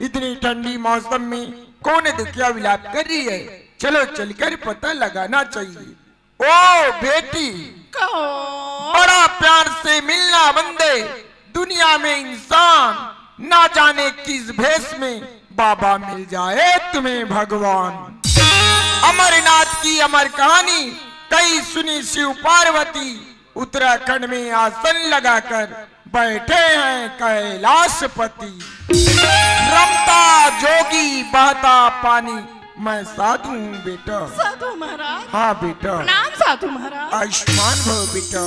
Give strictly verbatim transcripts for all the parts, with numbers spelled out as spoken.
इतनी ठंडी मौसम में कौन दुखिया विलाप कर रही है? चलो चलकर पता लगाना चाहिए। ओ बेटी, कहो। बड़ा प्यार से मिलना बंदे, दुनिया में इंसान, ना जाने किस भेष में बाबा मिल जाए तुम्हें भगवान। अमरनाथ की अमर कहानी कही सुनी शिव पार्वती, उत्तराखंड में आसन लगाकर बैठे हैं कैलाशपति। रमता जोगी बहता पानी, मैं साधु हूँ बेटा। साधु महाराज। हाँ बेटा। प्रणाम साधु महाराज। आयुष्मान भव बेटा।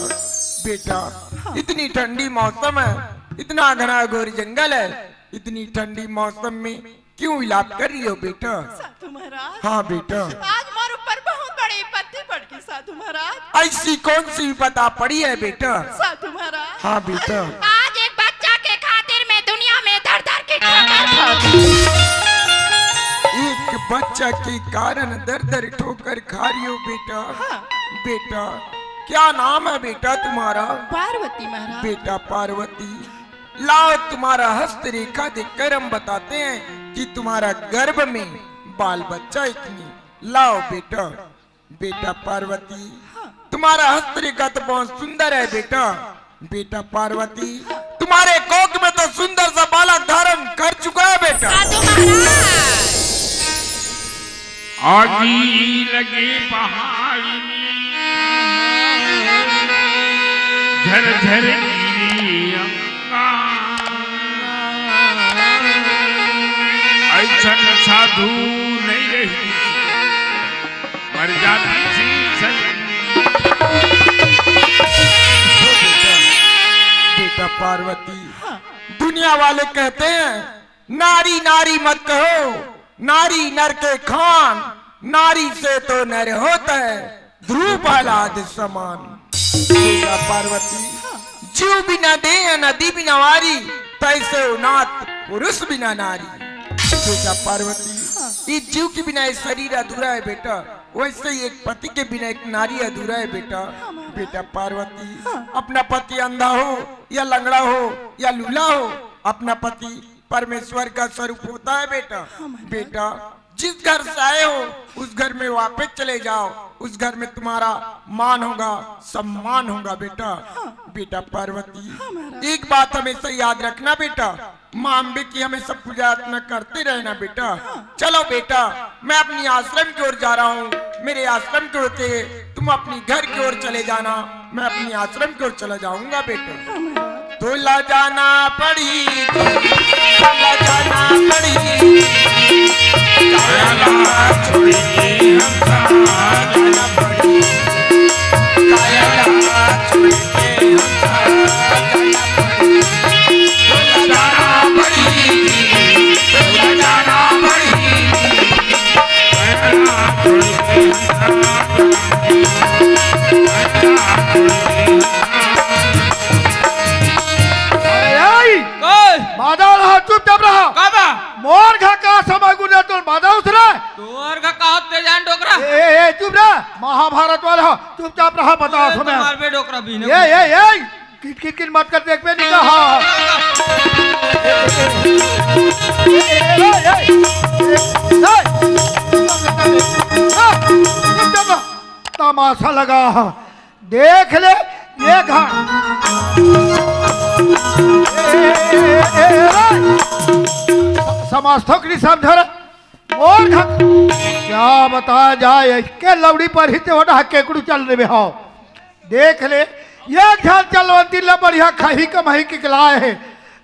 बेटा, हाँ। इतनी ठंडी मौसम है, इतना घना घोर जंगल है, इतनी ठंडी मौसम में क्यों विलाप कर रही हो बेटा? साधु महाराज। हाँ बेटा। आज मोर ऊपर बहुत बड़ी विपत्ति पड़ गई साधु महाराज। ऐसी कौन सी विपदा पड़ी है बेटा? साधु महाराज। हाँ बेटा। आज एक बच्चा के खातिर मैं दुनिया में दर दर के ठोकर खा रही हूँ। एक बच्चा के कारण दर दर ठोकर खा रही हो बेटा। हाँ। बेटा, क्या नाम है बेटा तुम्हारा? पार्वती महाराज। बेटा पार्वती, लाओ तुम्हारा हस्त रेखा देखकर हम बताते हैं कि तुम्हारा गर्भ में बाल बच्चा है कि नहीं। लाओ बेटा, बेटा पार्वती, हाँ। तुम्हारा हस्त रेखा तो बहुत सुंदर है बेटा। बेटा पार्वती, तुम्हारे कोख में तो सुंदर सा बालक धारण कर चुका है बेटा। साधु महाराज। आगी लगे पहाड़ी में, झरझर गिरी अंगार। ऐसन साधु नहीं रही, मर जाती थी सही। बेटा पार्वती, हाँ। दुनिया वाले कहते हैं, नारी नारी मत कहो, नारी नर के खान, नारी से तो नर होता है ध्रुव प्रहलाद समान। बेटा पार्वती, जीव बिना देह नदी बिना वारी, तैसे उनात पुरुष बिना नारी। बेटा पार्वती, ये जीव के बिना ये शरीर अधूरा है बेटा, वैसे ही एक पति के बिना एक नारी अधूरा है बेटा। बेटा पार्वती, अपना पति अंधा हो या लंगड़ा हो या लूला हो, अपना पति परमेश्वर का स्वरूप होता है बेटा। हाँ, महाराज। बेटा, जिस घर से आए हो, उस घर में वापस चले जाओ, उस घर में तुम्हारा मान होगा, सम्मान होगा बेटा। हाँ। बेटा पार्वती, हाँ, महाराज। एक बात हमेशा याद रखना बेटा, माँ अम्बे की हमेशा पूजा अर्चना करते रहना बेटा। हाँ। चलो बेटा, मैं अपनी आश्रम की ओर जा रहा हूँ, मेरे आश्रम के होते तुम अपनी घर की ओर चले जाना, मैं अपनी आश्रम की ओर चला जाऊंगा बेटा। हाँ, महाराज। तोला जाना पड़ी, तोला जाना पड़ी। कायला छोड़ के हमका जाना पड़ी। कायला छोड़ के हमका जाना पड़ी। तोला जाना पड़ी, तोला जाना पड़ी। कायला छोड़ के हमका जाना पड़ी। कायला छोड़ के हमका अरे, ए! ओए! माधव रहा, चुपचाप रहा। का बा? मोर घर का समय गुजर तो माधव से रे। तोर घर का होते जान डोकरा? ए, ए, ए, चुप रहा। महाभारत वाला हो, चुपचाप रहा, बता ए, समय। मार बे डोकरा भी ए, ए, ए, किट, किट, किट मत कर, देख पे नहीं कहा। ए, ए, ए, ए, ए, ए, ए, ए, चुपचाप रहा। तमाशा लगा। देख ले, ये घा-, ए, ए, ए, ए, ए, समझथो कि नहीं समझ रे? मोर घा-, क्या बताया जाए, इसके लौड़ी पर ही ते वडा केकड़ू चल रहे हो। देख ले, ये घर चलवंती ला बढ़िया खाही कमाही के लाए है।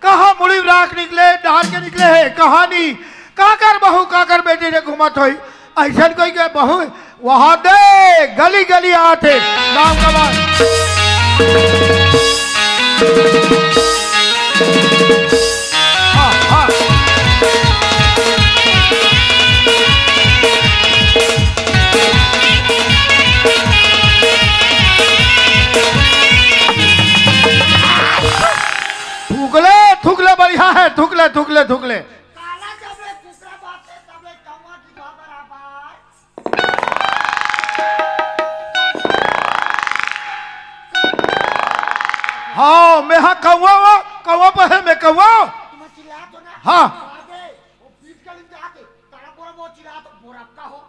कहाँ मुड़ी राख निकले, डाल के निकले है, कहाँ नहीं, काकर बहू, काकर बेटी ने घूमत होई। ऐसन कोई के बहू वहाँ दे, गली गली आते, नाम कमाए। हाँ, हाँ। थूकले, थूकले बढ़िया है, थूकले, थूकले, थूकले। काला जब ले कुकरा बात है, तब ले कौवा की बात बराबर। हाँ, मैं हाँ कौवा, वो कौवा पर है, मैं कौवा। तुम चिल्ला तो ना। हाँ। आगे, वो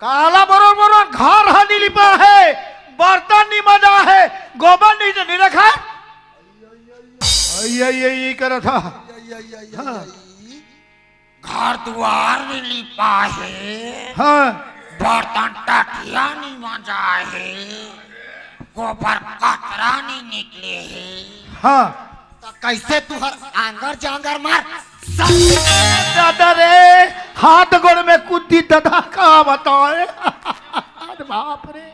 काला बरोर बरोर घर ह नी लिपा हे, बर्तन नी मजा हे, गोबर नी, नी रखा। ये, ये, ये करत हा। हाँ। घर दुआर नी लिपा हे, हाँ। बर्तन टटिया नी मजा हे, गोबर कचरा नी निकले हे। हाँ। त कइसे तुहर आंगर जांगर मार? दादा रे, हाथ गोड़ में कुद्दी दादा, का बताओ रे। अरे बाप रे।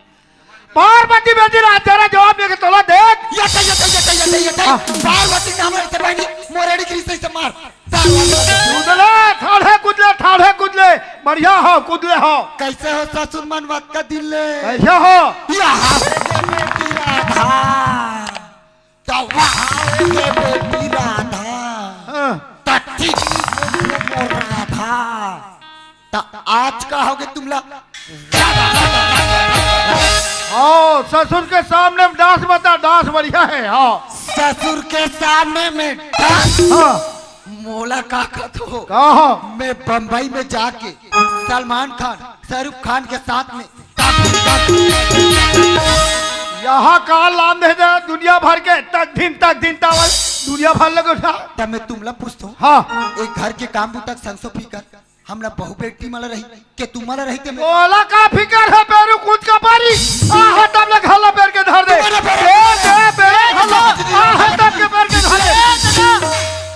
पार्वती बेटी ला जरा जवाब दे के तोला देख। ये ते, ये ते, ये ते, ये ते, ये ते। हाँ। पार्वती नाम रहते बहनी, मोरेड़ी की रिश्ते से मार। पार्वती। कूदले, ठाढ़े कूदले, ठाढ़े कूदले। बढ़िया हो, कूदले हो। कइसे हो ससुर मन वक्का दिल ले? कइसे हो? यहाँ के बेटी राधा। त वहाँ के बेटी राधा। हाँ। त ठीक राधा। त आज का होगे तुमला? हाँ, ससुर के सामने में डांस बता, डांस बढ़िया हे, हाँ। ससुर के सामने में डांस? हाँ। मोला का कहत हो? का हो? मैं बम्बई में जाके सलमान खान, शाहरुख खान के साथ में यहाँ का लाम दे दे दुनिया भर के तक दिन तक दिन तावल दुनिया भर लगे उठा। तब मैं तुमला पूछत हूँ। हाँ। एक घर के काम बूता के संसो फिकर हमला बहू बेटी मला रही के तुम मला रही ते मैं ओला का फिकर हे पेरू कूद का पारी। आहा तब ले घाला पेर के धर दे। तुम्हारा पेर ए दे पेर घाला। आहा तब के पेर के धर दे।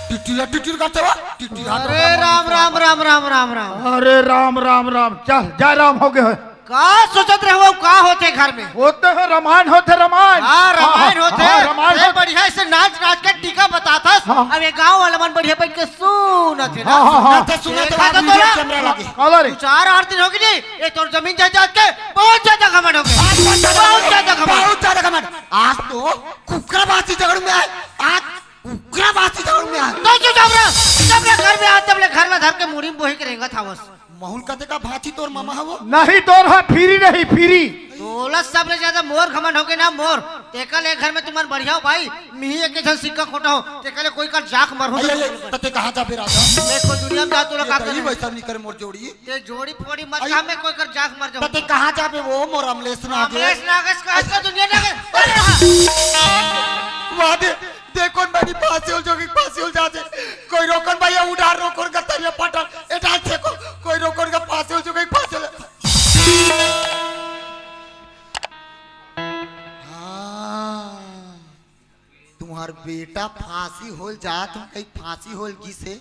टिटिया टिटिया करते हुआ टिटिया अरे राम राम राम राम राम राम। अरे राम राम राम चल जय राम हो गए। का सोचत रहे हो का होथे घर में? होथे हे रामायण होथे रामायण। हाँ रामायण हाँ, होथे। हाँ, रामायण ए, होथे। बढ़िया से नाच नाच के टीका बताथस। हाँ। अब ये गांव वाला मन बढ़िया बैठ के सुनत हे ना। हाँ, हाँ, हाँ। सुनत हे, सुनत हे, देखा तो बाबू तोला। ये कैमरा लगे। काला रे। दू चार आठ दिन होगे जी, ये तोर जमीन जायदाद के बहुत ज्यादा घमंड होगे। बहुत ज्यादा बहुत ज्यादा घमंड। बहुत ज्यादा घमंड। आज तो कुकरा बासी झगड़ में आए, आज कुकरा बासी झगड़ में आए। तो चुप रह, चुप रह, घर में आ, तब ले घर में धर के मुड़ी में बोही के रेंगत हावस। महुल कते का भांची तोर मामा हवो? नहीं तोर हा फिरी नहीं फिरी। तोला सबले ज्यादा मोर घमंड होगे ना मोर। तेकर ले घर में तुमन बढ़िया हो भाई, मिही एक झन सिक्का खोटा हो। तेकर ले कोई कर जाख मरहूं अरे, तो अरे, तते कहाँ जाबे राजा? मैं कोई दुनिया में जा तोला ये का तो ही करे? वैसा नहीं करे मोर जोड़ी। ते जोड़ी फोड़ी मत अरे, कहा मैं कोई कर जाख मर जाऊं। तते कहाँ जाबे वो मोर अमलेश नागे? अमलेश नागेश कहा अरे, तो दुनिया नागेश। अरे हाँ। वाह दे, देखो ना भाई फांसी उल जोगी फांसी उल जाते। कोई रोकन भैया उधार रोकन का तरिया पटल। एटा देखो कोई रोकन का फांसी उल जोगी फांसी उल। हाँ। तुम्हार बेटा फांसी होल जात हूँ कहीं फांसी होल गिसे।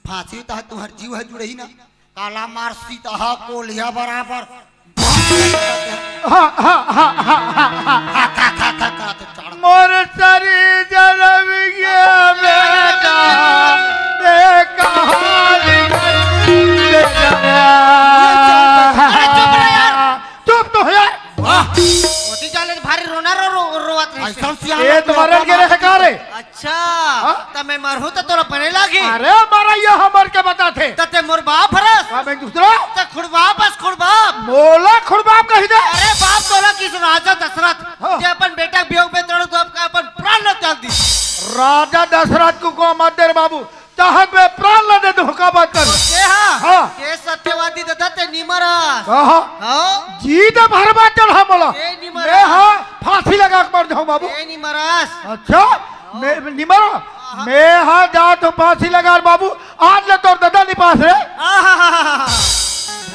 फांसी तह तुम्हार जीव है जुड़ही ना। काला मार सीता हा कोलिया बराबर। हा, हा, हा, हा, हा, हा। हा, हा, हा, हा, हा, तो चढ़। मोर सरी जलम गया बेटा, देख कहानी बेटा। अरे चुप रह यार। चुप तो हो यार। वाह। ओती जाले तो भारी रोना रो, रो, रोवत रहे। ऐसा सियान ये आदमी तुम्हारे होता के रहे मार का रे? अच्छा, हाँ? त मैं मरहूं त तोला बने लागी। अरे मरा ये हमर के बताथे। त ते मोर बाप हरस। का मैं दूसरा? त खुड़बाप अस खुड़बाप। मोला खुड़बाप कही दे। अरे बाप तोला किस राजा दशरथ हाँ। जे अपन बेटा के वियोग में तड़ो तो आपका अपन प्राण न त्याग दी। राजा दशरथ को, को मत दे रे बाबू। चाहत में प्राण ला दे दूं, का बात कर? के हा? हाँ। के सत्यवादी ददा ते निमरस। कहा? हाँ। जी दे भरवा चढ़ा मोला। ए निमरस। मैं हाँ फांसी लगा के मर जाऊं बाबू। ए निमरस। अच्छा? मैं निमरा? हाँ। मैं हाँ जा तो फांसी लगा बाबू। आज ले तोर ददा नहीं पास रे। आहाहाहा।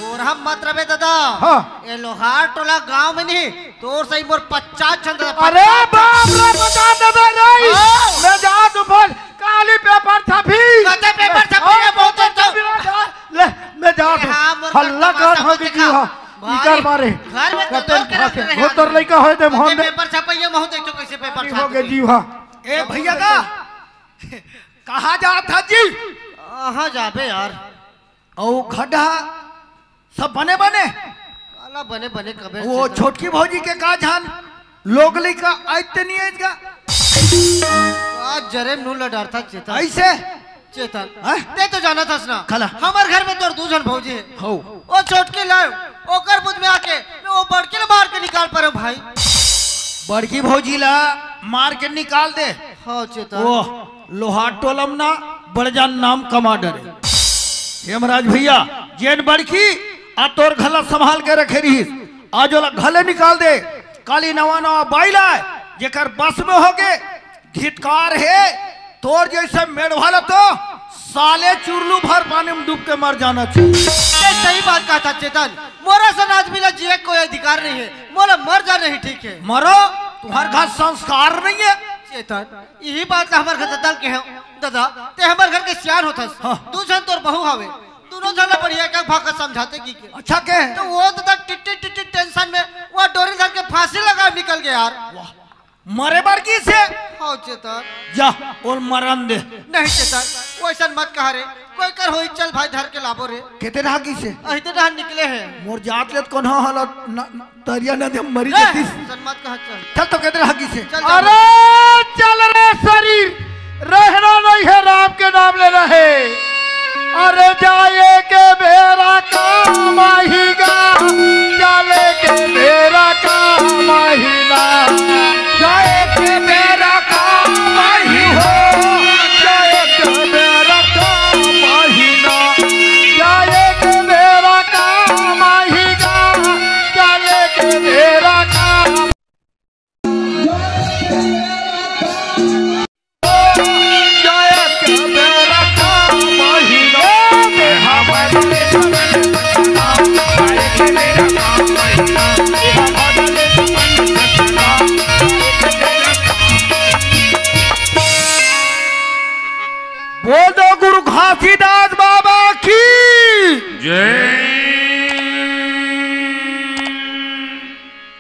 बोरहा मत रबे ददा। हाँ। ए लोहार टोला गांव में नहीं, तोर सही मोर पचास झन ददा, अरे पचास झन। बाप रे, पचास ददा नहीं। हाँ। मैं जा तो फांसी काली पेपर छपी। कते पेपर छपी रे, बहुत अच्छा। ले, मैं जा ए, तो। हाँ, मोर हल्ला कस्टमर कान सब हो गई देखा। जी, हाँ। भाई, इकर मारे। घर में तो कते दो के रख रहे हैं होतर आदमी। लइका होय दे कते मोहन दे। पेपर छपइया, महू देखो कैसे पेपर हो छाप गए दे। जी, हाँ। ए भैया का? कहाँ जात हा जी? कहाँ जाबे यार? अउ खड्डा सब बने बने? काला बने बने कबे वो चेतन। छोटकी भौजी के का जान लोग लइका आइते नहीं आइगा। आज जरे नू लडारता चेतन। ऐसे? चेतन। हैं? ते तो जानत हस ना। काला। हमर घर में तोर दू झन भौजी हे। हो। वो छोटकी लायो, ओकर बुध में आके मैं वो बड़की ला मार के निकाल परे भाई। बड़की भौजी ला मार के निकाल दे। हाँ चेतन। वो लोहार टोलम ना बड़ जान नाम कमा डरे। हेमराज भैया, जेन बड़की आ तोर घर ला संभाल के रखे रहिस, आज ओला घर ले निकाल दे। काली नवा नवा बाई लाय, जेकर बस में होगे, धिक्कार हे। तोर जइसे मेड़वा ला तो साले चुरलू भर पानी में डूब के मर जाना चाहिए। ये सही बात कहा था चेतन, मोरा सन आदमी ला जिए के कोई अधिकार नहीं है, मोला मर जाना ही ठीक है। मरो, तुम्हार घर संस्कार नहीं है। चेतन, यही बात ला हमर घर ददा के है। ददा, ते हमर घर के सियान होथस। हाँ। दू झन तोर बहू हवे, दोनों झन ला बढ़िया के भाखा समझाते की के। अच्छा के? तो वो ददा टिट्टी टिट्टी टेंशन में वो डोरी धर के फांसी लगा निकल गया यार। मरे बर गिस हे। हाँ चेतन। जा, ओला मरन दे। नहीं चेतन, वैसन मत कहा रे। कोई कर होई, चल भाई धर के लाबो रे। केते डहा गिस हे? अहिते डहा निकले है। मोर जात ले त कोनो हालत न, तरिया नदी में मरी नहीं, जतिस। वैसन मत कहा, चल। चल तो केते डहा गिस हे? चल, चल। अरे चल रे शरीर, रहना नहीं है, राम के नाम लेना है। अरे जाए के बेरा काम आहीगा, चले के बेरा काम आहीना। जाए के बेरा काम आही हो, जाए के बेरा काम आहीना। जाए के बेरा काम आहीगा, चले के बेरा काम बोल दो गुरु घासीदास बाबा की। जय।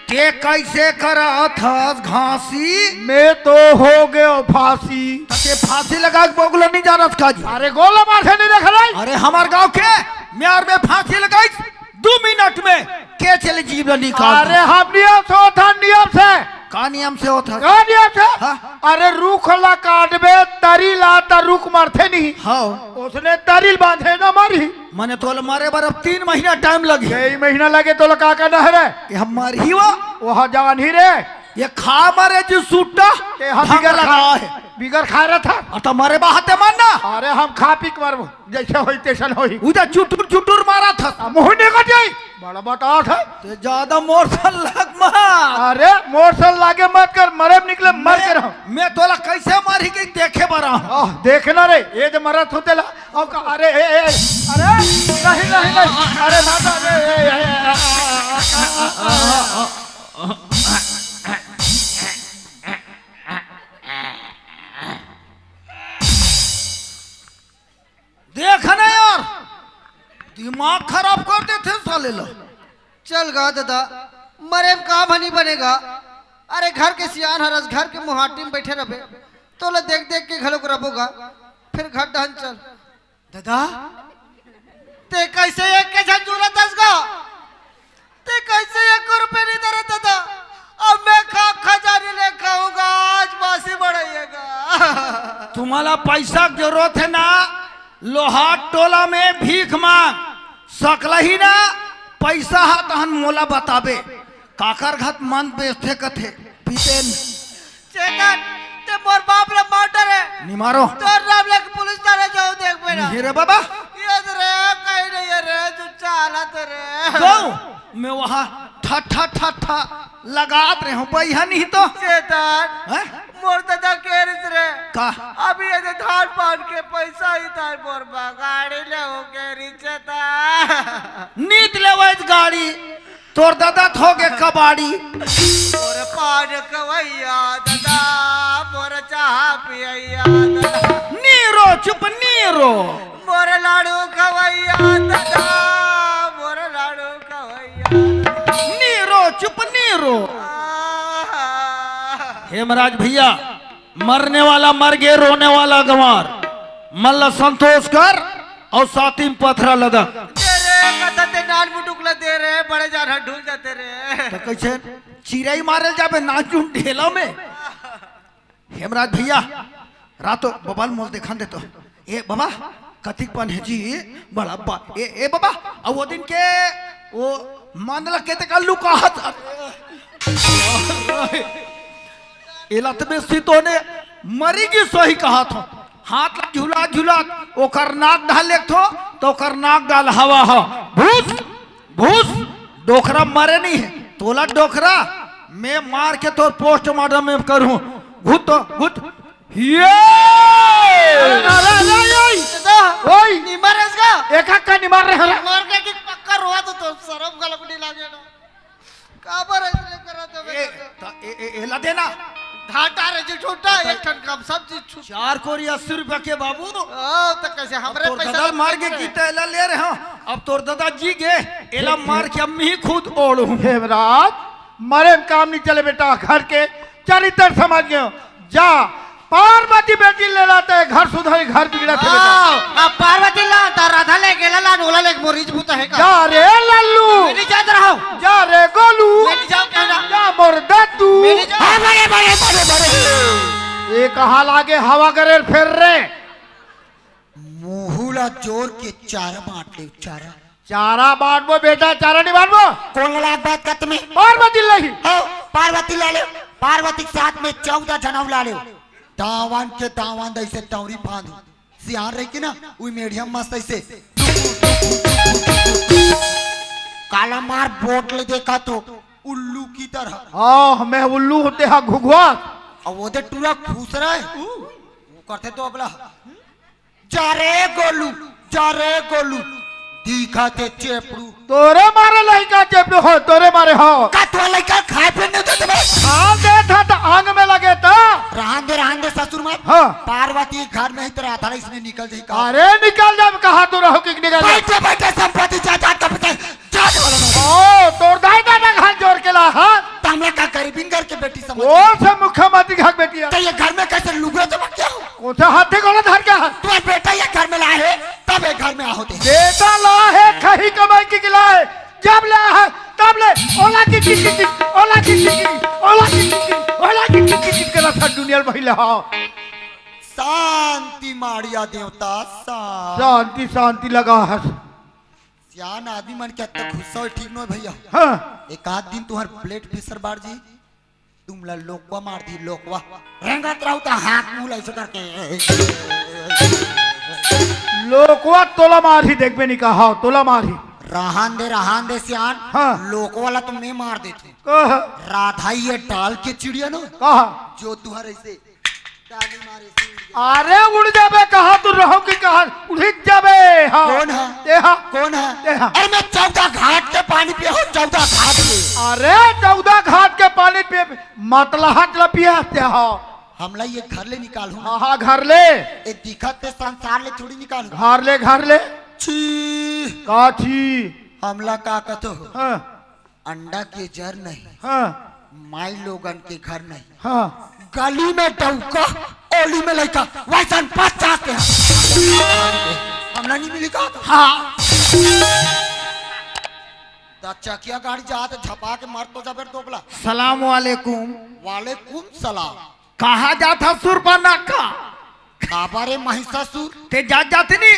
ते कैसे करत हस घासी? मैं तो हो गयो फांसी। ते फांसी लगा के बगुला नहीं जानत का जी? अरे गोला मार से नहीं देख रहा। अरे हमार गांव के म्यार में फांसी लगाई, दो मिनट में के चले जीव ला निकाल अरे हम नियम से होता, नियम से। का नियम से होता? का नियम से? हाँ। अरे रुख ला काटबे, तरी ला त रुख मरथे नहीं। हाँ। उसने तरी ल बांधे ना मरी। मने तोला मारे बर अब तीन महीना टाइम लगी। यही महीना लगे तोला का करना है रे? ये हम मर ही वो। वह जान ही रे। ये खा मरे जी सुट्टा। ते हम धागा बिगर लगा खा, है। बिगर खा रहा था। और तो मारे बाहर ते मारना। अरे हम खा पी के मरबो, जैसे होई तैसन होई। उधर चुटुर चुटुर मारा था। आ, मुंह निकल जाई। बड़ा बता था। ते ज्यादा मोर सन लग मार। अरे मोर सन लागे मत कर, मरे में निकले मर के रहो। मैं तोला कैसे मारी के देखे बरा। आह, देखना रे, ये जो मरत होते ला, अब का, अरे, ए, ए, अरे, नहीं, नहीं, नहीं, अरे, ना, ना, ए, ए, ए, ए, आ, आ, आ, आ, आ, आ, आ, आ। देख ना यार, दिमाग खराब कर देथे साले ला। चल गा ददा, मरे में काम ह नहीं बनेगा। अरे घर के सियान हरस, घर के मुहाटी में बैठे रहे, तोला देख देख के घलोक रबो गा। फिर घर डहन चल। ददा, ते कैसे एक के झन जुरत हस गा? ते कैसे एक रुपये नहीं दे रहे ददा? अब मैं खा खजानी ले खाऊंगा, आज बासी बढ़ाइएगा। तुम्हाला पैसा के जरूरत है ना, लोहार टोला में भीख मांग सकला ही ना, पैसा हा तहन मोला बताबे। काकर घत मन बेचथे कथे, पीते न। चेतन, ते मोर बाप ला मार डरे। निमारो। तोर नाम लेके पुलिस थाने जाओ, देख मेरा। नहीं रे बाबा। ये तो रे, कहीं नहीं है रे, चुच्चा हालत है रे। जाओ, मैं वहाँ ठा ठा ठा ठा लगात रहे हूँ, भैया नहीं तो। चेतन, हैं? मोर दादा कह रही रे। का? अभी ये धान पान के पैसा ही था मोर बा, गाड़ी ले हो कह रही चेतन। नीत लेवत गाड़ी, तोर दादा थोगे कबाड़ी। मोर पान कवैया दादा, मोर चाह पियैया दादा। नीरो, चुप नीरो। मोर लाडू खवैया दादा, मोर लाडू खवैया दादा। नीरो, चुप नीरो। आहा। हेमराज भैया, मरने वाला मर गे, रोने वाला गंवार। मन ला संतोष कर और साथी में पथरा लदक। तेरे कथा ते नान मुटुक ला दे रे, बड़े जान ढूंढ जाते रे। तो कैसे चिरई मारल जाबे नाचुन ढेला में? हेमराज भैया, रातो बबल मोल देखन दे तो। ए बाबा, कतिक पन है जी? बड़ा बा-, ए, ए बाबा, अब वो दिन के, वो मान ला केते का लुकाहत। एला त बेसी तो ने मरी की सही कहा था। हाथ ला झुला झुला ओकर नाक डाल ले थो, तो ओकर नाक डाल हवा हो। भूत घुस, डोकरा मरे नहीं है, तोला डोकरा, मैं मार के तोर पोस्टमार्टम में करूँ। घुट तो, घुट। ये! अरे, अरे, अरे, ओए! दादा, ओए! निमर है इसका? एका का निमर रहे हरा? मार के कि पक्का रोवा तो, तो शर्म का लगने लगे ना। काबर ऐसे करत हवे ए, दादा? त-, ए, ए, एला देना। घाटा रे जी, झूठा, एक ठन कम सब्जी छूट। चार कोरी अस्सी रुपया के बाबू। ओ, त कैसे अब हमरे तोर पैसा दादा ल मार के खाए? कीता एला ले रहे हो। अब तोर दादा जी गे, एला ठीक, मार ठीक। के अम्मी ही खुद ओढ़ू। हेमराज, मरे में काम नहीं चले बेटा, घर के चरित्र समझ गयो। जा, पार्वती बेटी ले लाते, घर सुधरे, घर बिगड़त हे बेटा। हाँ, अब पार्वती ला, त राधा ले गेला ला, ओला ले मोरीज भूत है का? जा रे लल्लू। मैं नहीं जात रहा हूँ। जा रे गोलू। मैं नहीं जाऊँ कहना। जा मोर दद्दू। मैं नहीं जाऊँ। हाँ, बड़े, बड़े, बड़े, बड़े। ये कहाँ लागे हवा गरेर फेर रे? मुहू ला जोर के चारा बांट ले, चारा। चारा बांटबो बेटा, चारा नहीं बांटबो। कोन ला लायक बात करत में? पार्वती ला ही। हो, पार्वती ला ले, पार्वती के साथ में चौदह जनऊ ला ले। दावन के दावन दइसे तौरी फांद। सियान रही कि ना, उई मेढ़िया मस्त ऐसे। काला मार बोट ले देखा तो, उल्लू की तरह। हाँ, मैं उल्लू होते हा घुघुआ। अब वो दे टूरा खुश रहे। वो करते तो अबला। जा रे गोलू, जा रे गोलू, दिखा ते चेपड़ू। तोरे मारे लइका चेपड़ू हो, तोरे मारे हो। का तोर लइका खाए पीए नहीं देते बे? खाए देत हा त आंग में लगे त। रहन दे, रहन दे ससुर मत। हाँ। पार्वती घर में ही तो रहा था, इसने निकल जाई का? अरे निकल जाए, कहा तू रहो कि निकल जाए? बैठे बैठे संपत्ति जायदाद का पता जा दे वाला ना। ओ, तोर दाई दादा घर जोर के ला, हाँ? त हमला का गरीबीन घर के बेटी समझ? ओ से मुख्यमंत्री घर बेटी है। तो ये घर में कैसे लुगड़ा जमा क्या हो? कौन सा हाथी घोड़ा धर के है? तुम्हारा बेटा ये घर में लाए है, तब ये घर में आ होते। बेटा ला है, खही कमाई की लाए, जब ला है, तब ले, ओला की की की की, ओला की की की, ओला की की की, ओला की की की की, करा था दुनिया में भइला हो। शांति माड़िया देवता, शांति। शांति, शांति लगा है। सियान आदमी मन के अत्ता गुस्सा होय ठीक नोहे भैया। हाँ। एक आध दिन तुहर blood pressure बाढ़ जी, तुमला लोकवा मार दी, लोकवा। रेंगत रहू त हाथ मुंह ला ऐसे करके। लोकवा तोला मारही, देखबे नहीं कहा, हाँ, तोला मारही। रहन दे, रहन दे सियान। हाँ। लोकवा ला तो मैं मार देथों। कहा? राधा ये डाल के चिड़िया ना, कहा? जो तुहर ऐसे अरे उड़ जाबे, कहाँ तू रहो कि कहाँ उड़िक जाबे? हाँ। कौन है? ते हा। कौन है? ते हा। अरे मैं चौदह घाट के पानी पिए हूँ, चौदह घाट के। अरे चौदह घाट के पानी पिए, मतलहट ला पिए ते हा। हमला ये घर ले निकालहूँ। हाँ, हाँ, घर ले। ए दिखत ते संसार ले थोड़ी निकालहूँ। घर ले, घर ले। छी। का छी? हमला का कथो? हाँ। अंडा के जर नहीं, हाँ। माई लोगन के घर नहीं। हाँ। गली में डौका, ओली में लइका, वैसन पचास के। हमला नहीं मिली का? हाँ। द चकिया गाड़ी जात झपा के मर तो जबर दोबला। सलाम वालेकुम। वालेकुम सलाम। कहाँ जात हा सुरपा नाका? काबर रे महिषासुर? ते जात जात नी,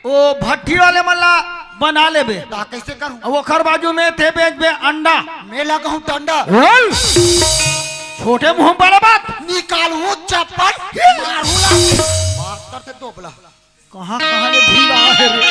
ओ भट्ठी वाले मन ला बना लेबे। ता कैसे करूँ? अब ओकर बाजू में ते बेचबे अंडा। मैं लगाऊँ डंडा। बोल। छोटे मुंह बड़ा बात। निकालूँ चप्पल, मारूँ ला। मास्टर से दोबला। कहाँ, कहाँ ले भीड़ आ है रे?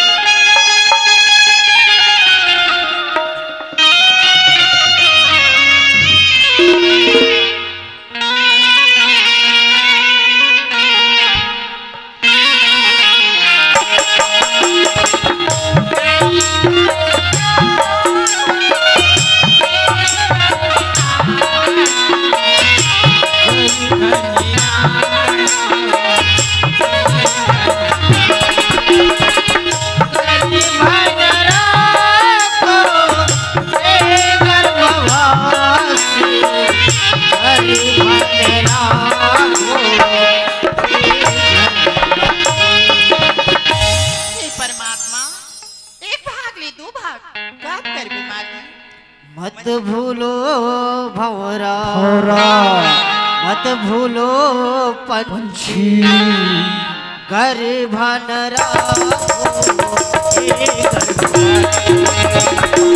हे परमात्मा, एक भाग ले दू भाग, का करबे मालिक? मत भूलो भंवरा, भंवरा। मत भूलो पंछी, पंछी। गर्भ न राखो, हे गर्भ न राखो।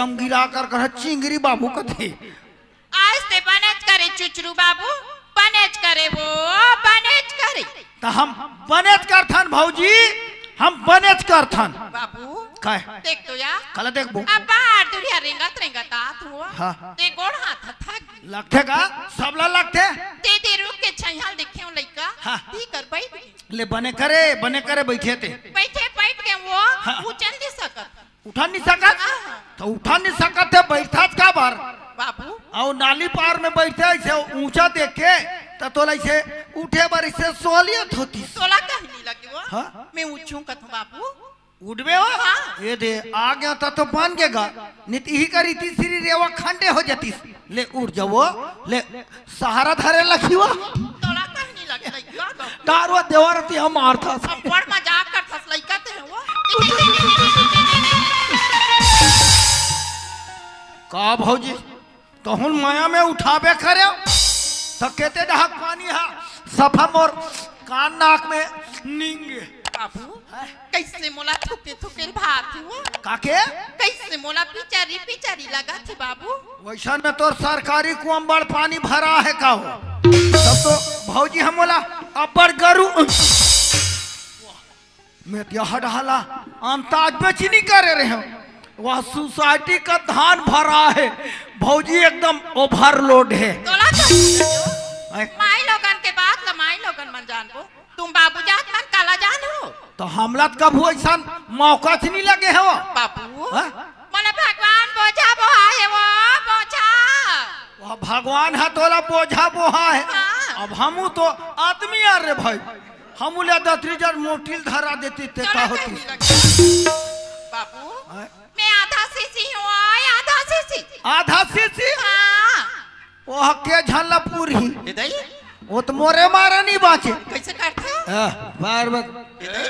हम गिरा कर कहा चिंगरी बाबू कथे। आज ते बनेच करे चुचरू बाबू, बनेच करे वो, बनेच करे। त हम बनेच करथन भौजी, हम बनेच करथन। बाबू, काय? देख तो या। काला देखबो? अब बाहर दुरिहा रेंगत रेंगत आत हुआ। हाँ। ते गोड़ हाथ थक लगथे का? सबला लगथे। ते दे रुख के छइहां ल देखे हंव लइका। हाँ। ती कर बैठ गे। ले बने करे, बने करे बइठे ते। बइठे बइठ गे वो, हाँ। उठन दे सकत। उठा नहीं सकत? हाँ, हाँ। त उठा नहीं सकत हे, बइठथस काबर? बाबू। अउ नाली पार में बइठे अइसे ऊंचा देख के, त तोला अइसे उठे बर अइसे सहूलियत होतिस। तोला कहीं नहीं लगे वो? हाँ? मैं उठूं कथों बाबू। उठबे हो? हाँ। ए दे, आ गे त तो बन गे गा। नहीं त इही करी तीसरी रेवा खंडे हो जातिस। ले उठ जावो, ले सहारा धरे लखिवा। तोला कहीं नहीं लगे लइका तो। डारवा देवर ती हम मारथस। अब्बड़ मजाक करथस लइका ते हो। का भौजी, तहूं ल मया में उठाबे करे, त केते डहक पानी हा सफा मोर कान नाक में नींगे। बाबू, कइसे मोला थुके थुके ल भात हो? काके? कइसे मोला पिचरी पिचरी लगथे बाबू? वइसन में तोर सरकारी कुआं म बड़ पानी भरा हे का हो? तब तो भौजी ह मोला अब्बड़ गरू में त यह डहला अंताज में चीनी करे रहे। वह सोसाइटी का धान भरा हे, भौजी एकदम overload हे। तोला तो आय। माई लोगन के बात ला माई लोगन मन जानबो, तुम बाबू जात मन काला जानहू। त हमला त कभू अइसन मौका च नहीं लगे हे वो। बाबू, हाँ? मोला भगवान बोझा बोहा हे वो, बोझा। वह भगवान ह तोला बोझा बोहा हे। हाँ। अब हमू तो आदमी आ रे भाई, हमू ले दतरी जर मोटी ल धरा देती ते का होतिस? बाबू, हाँ? मैं आधा शीशी हंव, आधा शीशी। आधा शीशी? हाँ। ओह के झन ला पूरही। ए दाई? वो त मोरे मारे नहीं बांचे। कइसे करथे? हाँ, पार्वती। ए दाई?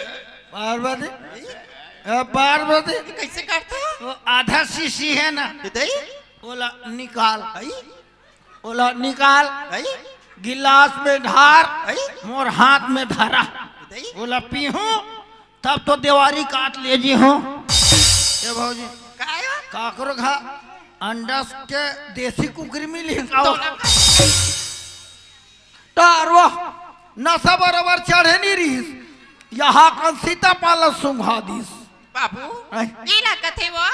पार्वती। ए, पार्वती। कइसे करथे? वो आधा शीशी हे ना। ए दाई? ओला निकाल। आई? ओला निकाल। आई? गिलास में ढार। आई? मोर हाथ में धरा। ए दाई? ओला पीहूं। तब तो देवारी काट ले जी हो। ए भौजी, का आयो? काकरो घा अंडस के देसी कुकरी मिली का? तोला का? तारवा नशा बरोबर चढ़े नहीं रहिस, यहाँ कन सीता पाला सुंघा दिस। बाबू, आय। ई ला कथे वो,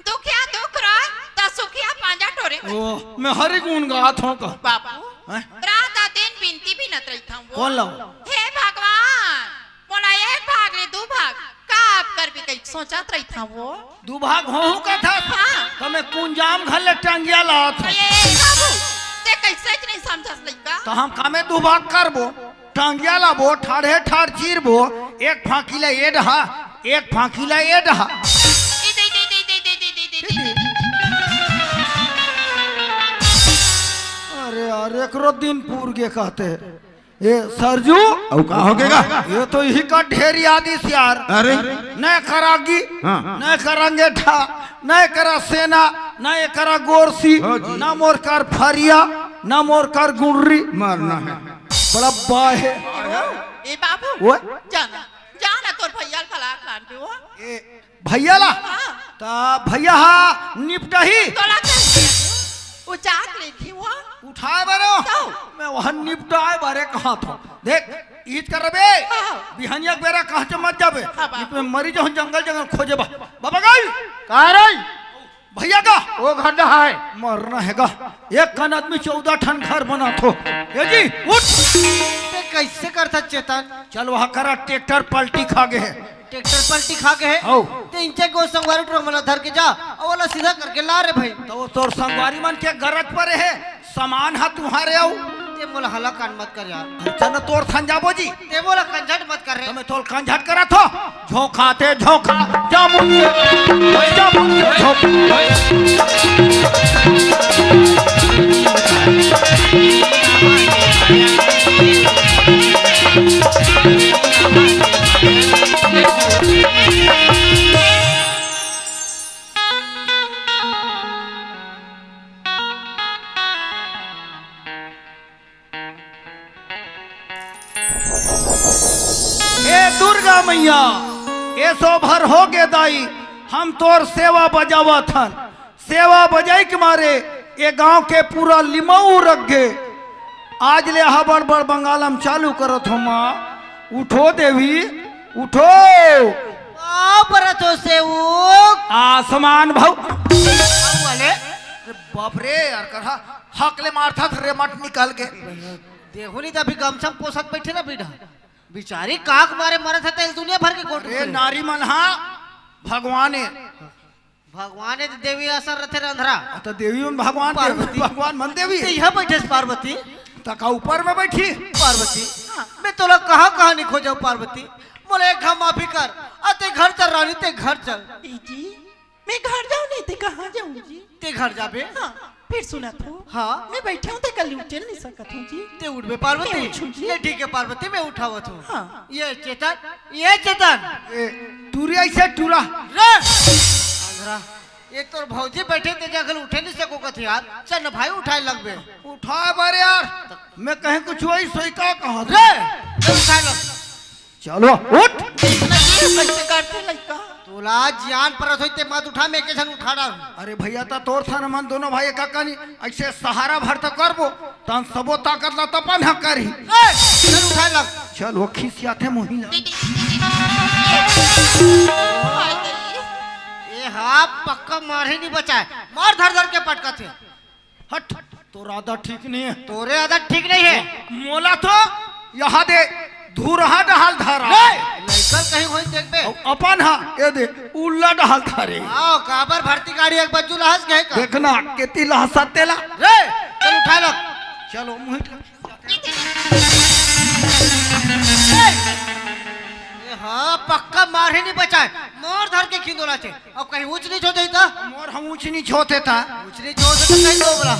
दुखिया दुख रहे, त सुखिया पांजा टोरे। ओ, मैं हरि गुण गात हूँ का? बाबू, आय। रात आ दिन बिनती बिनत रहिथंव वो। कौन ला? हे भगवान, मोला एक भाग ले दू भाग, का अब करबे कहि सोचत रहिथंव वो। दू भाग होहू कथस? हाँ। त मैं कुंजाम घले टंगिया लात हंव। ए बाबू, ते कइसे च नहीं समझस लइका? त हम कामे दू भाग करबो, टंगिया लाबो, ठाढ़े ठाढ़ चीरबो, एक फांकी ला ए डहा, एक फांकी ला ए डहा। अरे यार, एकरो दिन पूर गे कहते। ए सरजू, अउ का होगे गा? ये तो इही का ढेर याद इस यार। अरे। न करा गी, हाँ। न करा अंगेठा, न करा सेना, न करा गोरसी, हाँ जी। न मोर कर फरिया, न मोर कर गुंडरी। मरना है। बड़ा बा हे। ए बाबू, ओए? जाना, जाना तोर भैया ल फलाक लान के वो। ए, भैया ला? हाँ। त भैया हा निपटही। तोला कइसे? वो चाक लेखी वो। उठाए बरो। तो? मैं वहाँ निपटाए बारे कहा था। देख, ईज कर बे। हाँ। बिहनिया के बेरा कहाँ से मत जाबे। हाँ, बाबू। इसमें मरी जो जंगल जंगल खोजे बा। बाबा गई। का रे? भैया का? वो घर डहा हे। मरना हे गा। एक कन आदमी चौदह ठन घर बना थो। ए जी, उठ। ते कइसे करथा चेतन? चल वहाँ करा, ट्रैक्टर पलटी खा गे हे। ट्रैक्टर पलटी खा गे हे? हौ। ते इंचे गो संगवारी टोर मन ला धर के जा, अउ ओला सीधा करके ला रे भाई। त वो तोर संगवारी मन के गरज परे हे, समान ह तुंहरे अउ। ते मोला हलाकान मत कर यार। अच्छा न तोर थन जाबो जी। ते मोला कंझट मत कर रे। त मैं तोल कंझट करत हो। झोंका ते झोंका, जामुन के, जामुन के झोंका। ए दुर्गा मैया, ए सो भर हो गे दाई, हम तोर सेवा बजावत हन। सेवा बजाई के मारे ये गांव के पूरा लिमाऊ रख गे। आज ले हबड़ बड़ बंगालम चालू करत हो माँ। उठो देवी, उठो। पाँव परत हो सेवक। आसमान भाऊ। वाले, अरे बाप रे यार, करहा हक ले मारथा रे मट निकाल के। देहू नहीं तो अभी गमछा में पोसत बैठे ना बीड़ा। बिचारी काक मारे मरत है तेल दुनिया भर के गोट ए में। नारी मन हा भगवान ए। भगवान ए तो देवी असन रथे रंधरा। आ, तो देवी मन भगवान, पार्वती। देवी भगवान मन देवी। ते यहाँ बैठे से पार्वती। त का ऊपर में बैठी? पार्वती, मैं तोला कहाँ कहाँ नहीं खोजाऊँ पार्वती। मोला एक घाम माफी कर। आ ते घर चल रानी, ते घर चल। ए जी, मैं घर जाऊँ नहीं ते कहाँ जाऊँ जी? ते घर जाबे? हाँ, फिर सुनत हो। हाँ। मैं बैठे हूँ ते कल उठे नहीं सकत हूँ जी। ते उठबे पार्वती? मैं उठूँ जी। ये ठीक है पार्वती, मैं उठावत हूँ। हाँ। ये चेतन, ये चेतन। ए, टूरी ऐसे टूरा। रे! अंधरा, ये तोर भौजी बैठे ते जगह उठे नहीं सको कथे यार। चल ना भाई उठाए लगबे। उठाए बारे यार। मैं कहीं कुछ वही सोई का कहा रे, चल उठाए लग। चलो, उठ। कैसे करते लइका? तोला जियान परत होई ते मत उठा, मैं के झन उठा डाल। अरे भैया, ता तोर थान मन दोनों भाई काका नहीं, ऐसे सहारा भर तो करबो, तन सबो ताकत ला तपन ह करही। ए, चल उठा लग। चल, वो खिसियाथे मोहिला। ए हा, पक्का मार ही नहीं बचाए, मार धर धर के पटका थे। हट, तोर आदत ठीक नहीं है। तोरे आदत ठीक नहीं है। मोला तो यहाँ दे धुरहा डहाल धारा। नहीं, लइका कहीं होई देखबे। अउ अपन हा, ये दे उल्ला डहाल धारे। आओ, काबर भर्ती गाड़ी एक बज्जू लहस गए का? देखना, केती लहस तेला। रे, चल उठा लो। चलो, मुहित ए, हाँ, पक्का मार ही नहीं बचाए। मार धर के खिंदोला थे। अब कहीं ऊंच नीच हो जाई त? मोर हम ऊंच नीच होते था। ऊंच नीच होते तो कहीं तो बोला।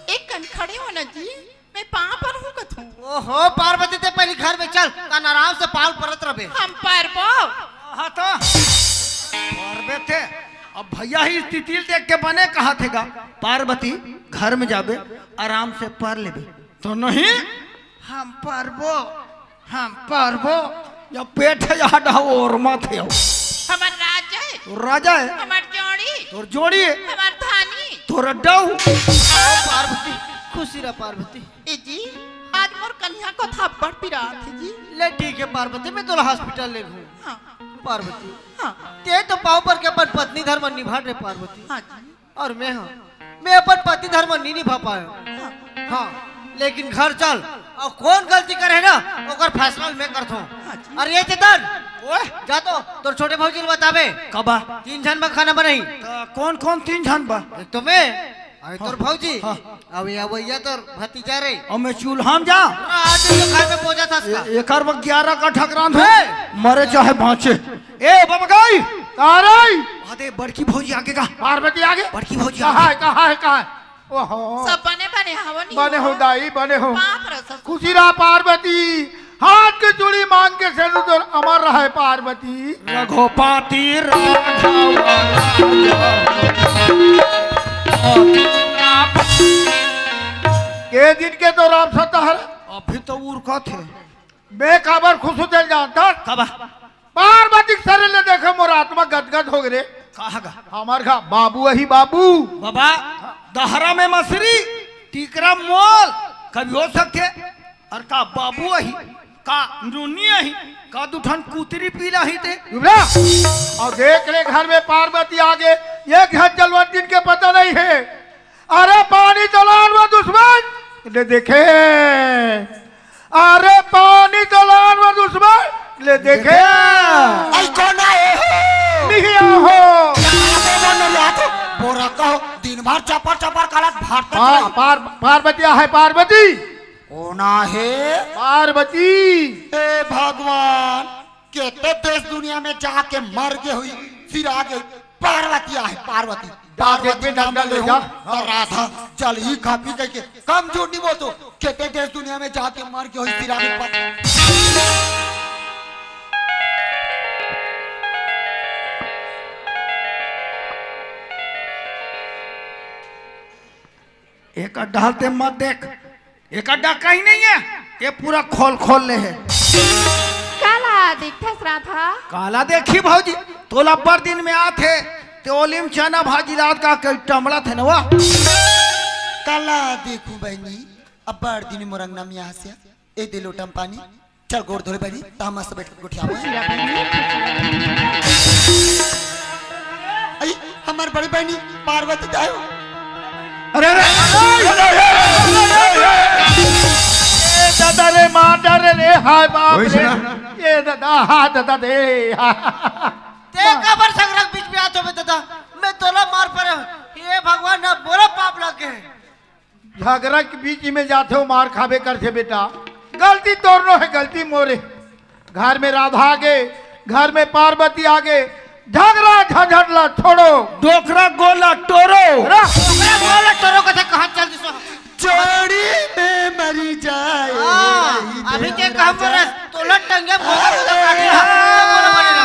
एक कन खड़े हो ना जी, मैं पाँव पर हूँ कथूँ। ओहो, पार्वती ते पहली घर में चल, तन आराम से पाँव परत रबे। हम परबो। हाँ तो, परबे थे। अब भैया ही स्थिति देख के बने कहा थे गा, पार्वती घर में जाबे, आराम से पर लेबे। तो नहीं, हम परबो। हम परबो। या पेट है, या डहा ओर मत है। हमर राजा है। तोर राजा है। हमर जोड़ी। तोर जोड़ी है। हमर धानी। तोर डऊ। ओ पार्वती, खुशी रह पार्वती। ए जी, आज मोर कन्या को थप्पड़ पिरात है जी। ले ठीक है पार्वती, मैं तोला हॉस्पिटल ले घूम। हाँ। पार्वती। हाँ। ते तो पाँव पर के अपन पत्नी धर्म निभा रे पार्वती। हाँ जी। और मैं, हाँ, मैं अपन पति धर्म नहीं निभा पाया। हाँ। हाँ, लेकिन घर चल, और कौन गलती करे ना, ओकर फैसला मैं करत हूँ। हाँ जी। अरे ये चेतन, ओए। जा तो तोर छोटे भौजी ल बताबे। कबा? तीन झन बर खाना बनाही। त कौन कौन तीन झन बर? एक तो मैं, अरे तोर हाँ। भौजी, हाँ। अब ये भैया तोर भतीजा रे। और मैं चूल्हा में जा। आज तो घर में पूजा था इसका। ए-, एकर बर ग्यारह का ठकरान हो, ए! मरे चाहे बाँचे। ए, बबगई! का रे? अरे, बड़की भौजी आगे का। पार्वती आगे? बड़की भौजी कहाँ आगे। है, कहाँ है, कहाँ है? ओहो। सब बने, बने हवो नी बने हो हो। दाई, बने हो। बाप रे ससुर। खुशी रहा पार्वती, हाथ के चूड़ी मांग के सेनु तोर अमर रहे पार्वती। रघुपति राघव। के दिन के तो राम सत्ता हर। अभी तो उरकत है। मैं काबर खुश हो चल जानता। कबा? पार्वती के शरीर ले देखे मोर आत्मा गदगद हो गे रे। कहाँ गा? हमार घा बाबू अही बाबू। बाबा, दहरा में मसरी, टीकरा मोल, कभी हो सकते। और का बाबू अही, का नूनी अही, का दुठन कुतरी पीला ही ते। चुप रह। और देख ले घर में पार्वती आगे, एक घर जलवा दिन के पता नहीं है। अरे पानी जलान वो दुश्मन ले देखे। अरे पानी जलान वो दुश्मन ले देखे। आई कौन आए हो? नहीं आहो। बोरा कहो, दिन भर चपर चपर करत भात पा-, पार-, पार्वती आहे पार्वती। कौन आहे? पार्वती। हे भगवान, केते देश दुनिया में जाके मर गे हुई, फिर आ गे पार्वती आहे, पार्वती। जा पार्वती देखबे, नाम जा ले ले हूँ, जा। तो राधा जल ही खा पी के कम झूठ नहीं बोल तो, केते देश दुनिया में जाके मर गे हुई, फिर आ गे पार्वती। एक डालते मत देख, एक अड्डा कहीं नहीं है, ये पूरा खोल खोल ले है। काला दिखथस राधा। काला देखी भौजी, तोला बड़ दिन में आत हे, तोलिम चना भाजी लात का कई टमड़ा थे नवा। काला देखूं बहिनी, अब्बड़ दिन मोर अंगना में आसिया। ए दे लोटम पानी, चल गोड़ धोले बहिनी, ता मस्त बैठ के गोठियाबो। आई, हमर बड़ी बहिनी पार्वती दायो। अरे, अरे, ए दादा रे, मार डारे रे, हाय बाप रे। ए दादा, हा दादा दे, हा। ते काबर झगरा के बीच में आत होबे दादा? मैं तोला मार परे हूँ। हे भगवान, ना बोला पाप लग गए। झगरा के बीच में जाथे हो, मार खाबे करथे बेटा। गलती तोर नो हे, गलती मोरे। घर में राधा आगे, घर में पार्वती आगे, झगरा झंझट ला छोड़ो। डोकरा गोला टोरो। रा- डोकरा गोला टोरो कथे कहाँ चल दिसो? जोड़ी में मरी जाए। हाँ, अभी ते काम कर रहा है, तोला टंगे बोला बोला काटे, हाँ, बोला बोला ना।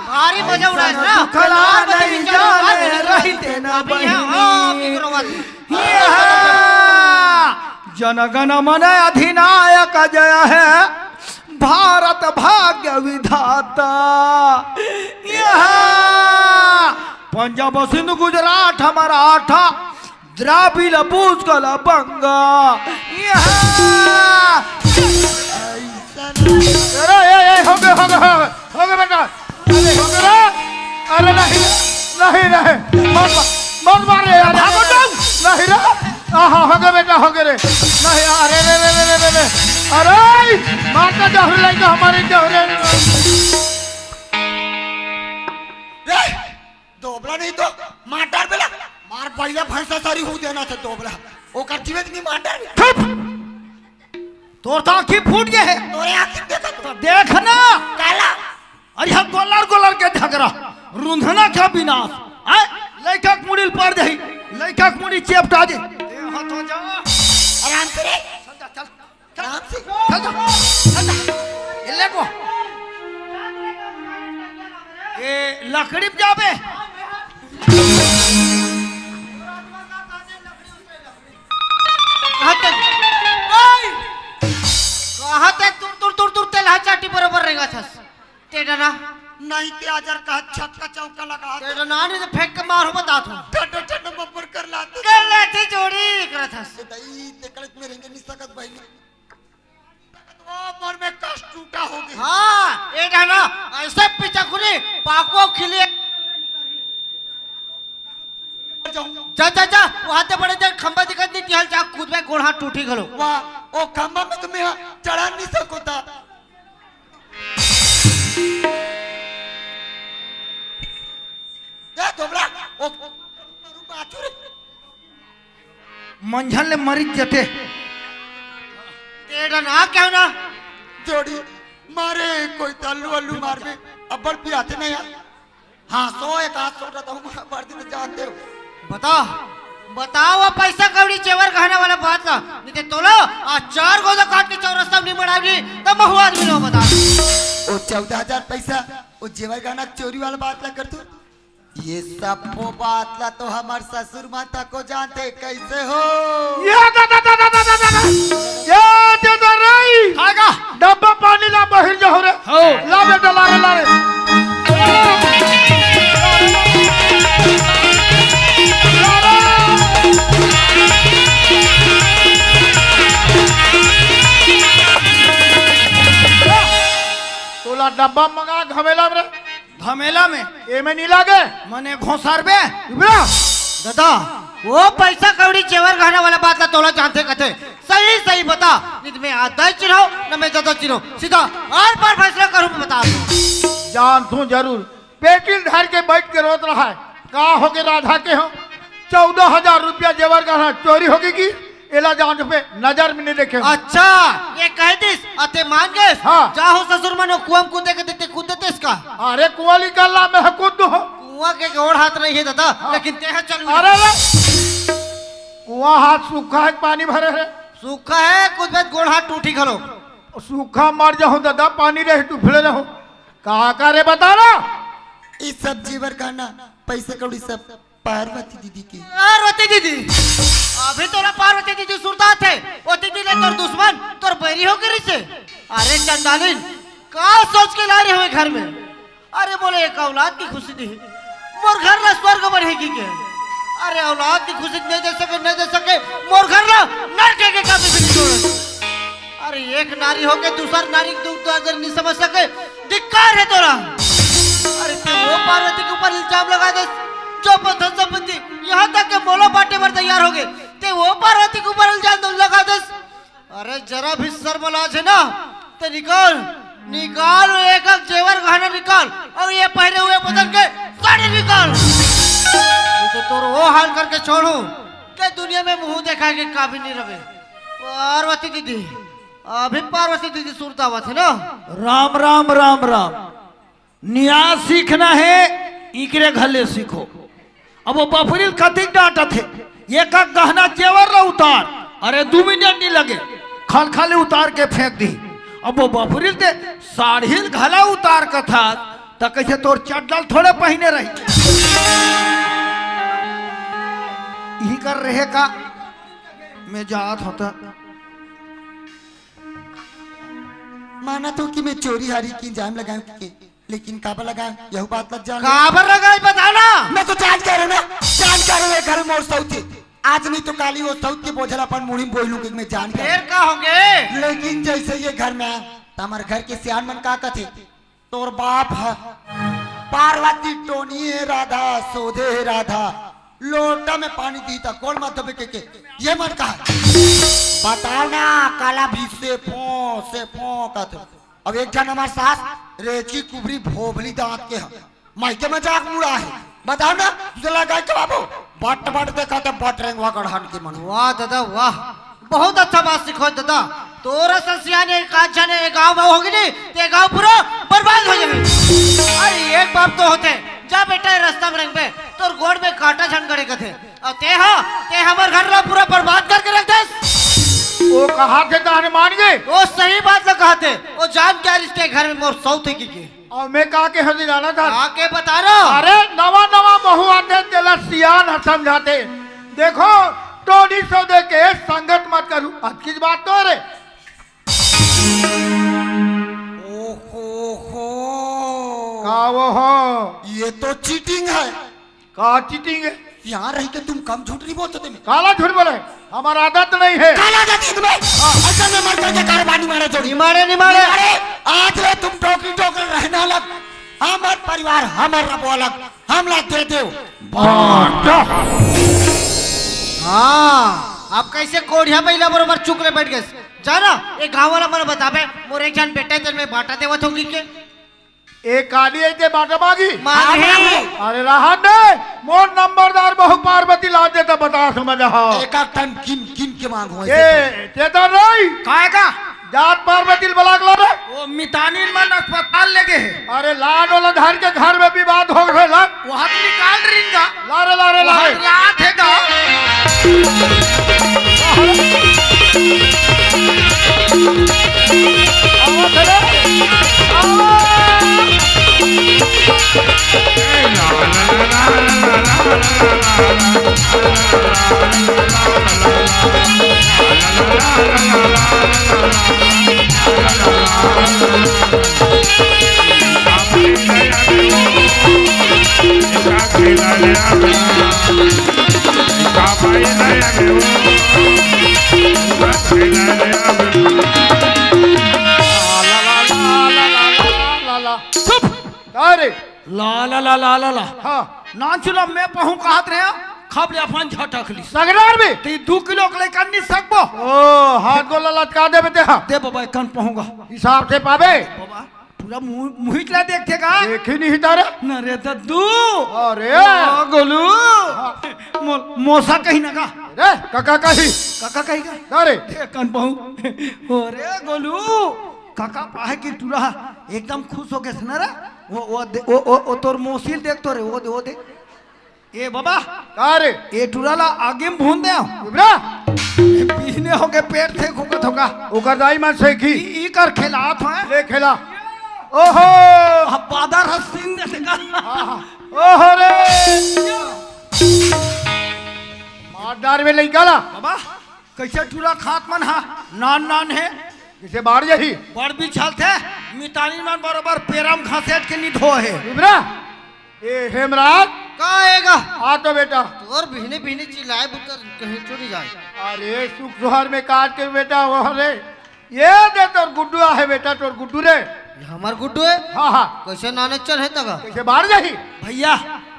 भारी मजा उड़ा है ना। दुखला नहीं जाने रही तेना अभी यहाँ, हाँ, अभी करो बात। यहाँ जनगण मन अधिनायक जय है, भारत भाग्य विधाता। यहाँ पंजाब सिंध गुजरात मराठा, द्राविड़ पूछ कला बंगा। यहाँ अरे, ए, ए, हो गए, हो गए, हो गए, हो गए बेटा। अरे, हो गए रे। अरे, नहीं, नहीं, नहीं। मत, मत मार रे यार। भागो जाओ। नहीं रे। आहा, हो गए बेटा, हो गए रे। नहीं, अरे, रे, रे। अरे, मारता जहर लेके हमारे जहर। रे, दोबला नहीं तो मार डार बेला। मार बढ़िया भैंसा सारी हूँ देना था दोबला। ओकर जीवित नहीं मार डार। चुप। तोर तो आँखी फूट गए है। तोरे आँखी देखा तो। तो देख ना। काला। अरे यहाँ गोलर गोलर के झगड़ा, रुंधना का विनाश। आय, लइका के मुड़ी ल पड़ जाही, लइका के मुड़ी चेपटा दे। ए, हाथ हो जा। आराम से रे। चल जा, चल, चल। आराम से। चल जा, चल जा। ये ले को। ये लकड़ी पे जाबे। कहाँ ते, ओए! कहाँ ते तुर, तुर, तुर, तुर, तेल हा चाटी बरोबर रेंगत हस। तेरा ना। नहीं ते अजर का छक्का चौका लगा दे। तेरा ना नहीं तो फेंक के मार हो बता तू। ठंडा, ठंडा बब्बर कर लाते। कर लेते जोड़ी करत हस। ते दई, ते कड़क में रेंगे नहीं सकत बहिनी। वो मोर में कष्ट टूटा हो गया। हाँ, ए ना, ऐसे पीछा खुली, पाको खिली। जा, जा, जा, वहाँ ते बड़े जन खंबा दिखत नहीं, तिहल जा, कूदबे गोड़ हाथ टूटी घलो। वाह, ओ खंबा में तुम्हें चढ़ा नहीं सको था। ए, दोबरा, ओ, बाचू रे। मंझन ले मरिच जते। तेरा ना क्या ना? जोड़ी, मारे कोई तल्लू अल्लू मार में, अब्बड़ पिराते नहीं यार। हाँ, सौ एक आध सौ रहता हूँ, मार दिन जानते हो। बता, बताओ वो पैसा कौड़ी जेवर गहना वाला बात ला, नहीं ते तोला, आज चार गोदा काट के चौरस्ता में नहीं मड़ावी, तब महू आदमी लो बता। ओ चौदह हजार पैसा, ओ जेवर गहना चोरी वाला बात ला कर तू। ये सब वो बात ला तो हमार ससुर माता को जानते कैसे हो? ये दा, दा, दा, दा, दा, दा, दा, दा। ये दे दे रही। खाएगा। डब्बा पानी ला बहिर जाओ रे। हो। ला बेटा, ला रे, ला रे। तोला डब्बा मंगा घमेला में रे। घमेला में। एमे नी लागे। मने घोंसर बे। इबरा। दादा, वो पैसा कौड़ी जेवर गहना वाला बात ला तोला जानते कथे। सही सही बता, नहीं तो मैं आधा ही चिन्हो, न मैं ज्यादा चिन्हो। सीधा आर पार फैसला करूँ मैं बता। जानथूं जरूर। पेटी ल धर के बैठ के रोत रहा है। का हो के राधा के हो? चौदह हजार रुपया जेवर गहना चोरी हो गई की? एला जान पे नजर में नहीं देखे। अच्छा, ये कह दिस, अते मान गए? हाँ। जाहो ससुर मनो कुआं कूदे के देते कूद देते इसका। अरे कुआं निकाल ला, मैं कूद दूँ। कुआं के गोड़ हाथ नहीं है दादा, हाँ। लेकिन ते है चल। अरे रे, कुआं हाथ सूखा है, पानी भरे है। सूखा है, कुछ बात गोड़ हाथ टूटी घलो। सूखा मर जाऊं दादा, पानी रहे, डूबले रहूं। का का रे बता ना। ई सब जेवर गहना, पैसा कौड़ी सब पार्वती दीदी के। पार्वती दीदी, अभी तोला पार्वती दीदी सुरता थे, वो दीदी ले तोर दुश्मन, तोर बैरी हो गिरी से। अरे चंदालिन, का सोच के ला रहे हुए घर में? अरे बोले एक औलाद की खुशी दी। मोर घर ला स्वर्ग बने कहिके। अरे औलाद की खुशी नहीं दे सके, नहीं दे सके, मोर घर ला नरक के काबू में छोड़। अरे एक नारी होके दूसर नारी के दुख दर्द नहीं समझ सके, धिक्कार है तोला। अरे ते वो पार्वती के ऊपर इल्जाम लगा दे, जो अपन धन संपत्ति, यहाँ तक के मोला बांटे बर तैयार होगे, ते वो पार्वती के ऊपर इल्जाम लगा दे। अरे जरा भी शर्म लाज है ना, ते निकाल, निकाल वो एक एक जेवर गहना निकाल, अउ ये पहने हुए बदन के साड़ी निकाल। नहीं तो तोर वो हाल करके छोड़ू कि दुनिया में मुंह देखा के काबिल नहीं रहे। पार्वती दीदी, अभी पार्वती दीदी सुरता आवत है ना? राम राम राम राम। न्याय सीखना है, इकरे घर ले सीखो। अब वो बफरिल कतिक डांटत हे, एक एक गहना जेवर ला उतार। अरे दू मिनट नहीं लगे, खलखले उतार के फेंक दी। अब वो बफरिल ते साड़िल घला उतार कथस, त कइसे तोर चड्डल थोड़े पहिने रही। इही कर रहे का, मैं जात होता। माना तो कि मैं चोरी हारी की इल्जाम लगाऊं कि, लेकिन काबर लगाऊं, यहू बात लग जाना। काबर लगाई, बता ना। मैं तो जान के रहे ना, जान के रहे घर में मोर सौत हे। आज नहीं तो काली वो सौत के बोझला अपन मुड़ी में बोलूं कि मैं जान के फिर रहे। का होगे? लेकिन जैसे ये घर में आया, तो हमारे घर के सियान मन का कथे, तोर बाप ह पार्वती टोनी हे राधा, सोधे हे राधा, लोटा में पानी दी त गोड़ मत धोबे के, के ये मन का है? बताओ ना, काला भी से फो, से फो कथे। अब एक झन हमार सास रेची कुबरी भोभली दांत के ह, माई के मजाक उड़ा हे। बताओ ना, दूसरा गाय के बाबू, बट बट देखा त बट रेंगवा गढ़न के मन। वाह दादा वाह, बहुत अच्छा बात सिखो दादा। तोर असन सियान एक आध झन ए गांव में होगी नहीं, ते गांव पूरा बर्बाद हो जाही। अरे एक बाप तो होथे, जा बेटा ए रास्ता में रेंगबे, तोर गोड़ में कांटा झन गड़े कथे। अउ ते हा, ते हमर घर ला पूरा बर्बाद करके रख देस। वो कहा थे त हनुमान जी। वो सही बात ला कहा थे, वो जान के आ रिहिस ते घर में मोर सौत हे कहिके। अउ मैं का के हंसी जाना था? का के बता रहा? अरे नवा नवा बहू आथे, तेला सियान ह समझाथे। देखो, टोनी सौदे के संगत मत करू। अतकीच बात तो रे। ओहो हो। का वो हो? ये तो चीटिंग है। का चीटिंग है? यहाँ रह के तुम कम झूठ नहीं बोलते थे। काला झूठ बोले, हमारा आदत नहीं है। काला आदत है तुम्हें? हाँ। ऐसा में मर करके कारोबार नहीं मारे जोड़ी। नहीं मारे, नहीं मारे। नहीं मारे। आज ले तुम टोकरी टोकरी रहने अलग, हमार परिवार, हमार रबो अलग, हमला दे दो। बाटा। हाँ, अब कैसे कोढ़िया महिला बरोबर चुप ले बैठ गए? जाना, ये गांव वाला मन बताबे, मोर एक झन बेटा तेल में बाटा देवत होगी के? ए काली अइते बाटा मांगी? मांगी। अरे रहन दे, मोर नंबरदार बहू पार्वती ला देता बता समझ हा। एक आध ठन किन, किन के मांगो ए, ऐसे तो। चेतन रही। काय का? जात पार्वती ल बलाक ला रे। वो मितानिन मन अस्पताल ले गे हे। अरे लान ओला धर के घर में विवाद हो गए ला। वहां तो निकाल रिंगा। ला रे, ला रे, ला रे। वहां लात हे गा। आवत हे रे। आवा। चुप। अरे ला ला ला ला ला ला। हाँ। नानचुन ल मैं पहूं कहत रहे, खब ले अपन झटक ली। सगरार में? ते दू किलो के लइका नहीं सकबो। ओ, हाथ गोला लटका देबे ते हा। दे बाबा, एक कन पहूंगा। हिसाब से पाबे। बाबा, पूरा मुंह, मुहिच ला देखथे का? देखी नहीं तारा। न रे दद्दू। अरे। ओ, गोलू। हाँ। मो-, मोसा कहीं ना का? रे, काका कही। काका कहीं का? अरे। दे कन पहूं। ओ रे गोलू। काका पाहे की टूरा एकदम खुश हो गए ना रे। वो, वो दे-, वो, वो, वो तोर मोसी ल देख तो रे, वो दे, वो दे। ए बाबा, का रे? ए टूरा ला आगी में भून दे। इबरा? ए पीने हो के पेट से फूकत होगा। ओकर दाई मन से की। ई, ई कर खेलात है। ले खेला। ओहो! अब बादर हसीन दे देगा। हाँ, हाँ। ओहो रे! मार डार में लइका ला। बाबा, कैसे टूरा खात मन हा? नान नान है। किसे बाढ़ जाही? बड़ बिछल थे, मितानी मन बरोबर पेरम घसेट के निधो है। इबरा? ए, हेमराज, का आएगा? आ तो बेटा। तोर बिहने बिहने चिल्लाए बुता कहीं चुरी जाए। अरे सुख सुहर में काट के बेटा, वो रे, ये दे तोर गुड्डू आहे बेटा, तोर गुड्डू रे। ये हमर गुड्डू है? हाँ, हाँ। कैसे नानचन है तगा? कैसे बाहर जाही? भैया,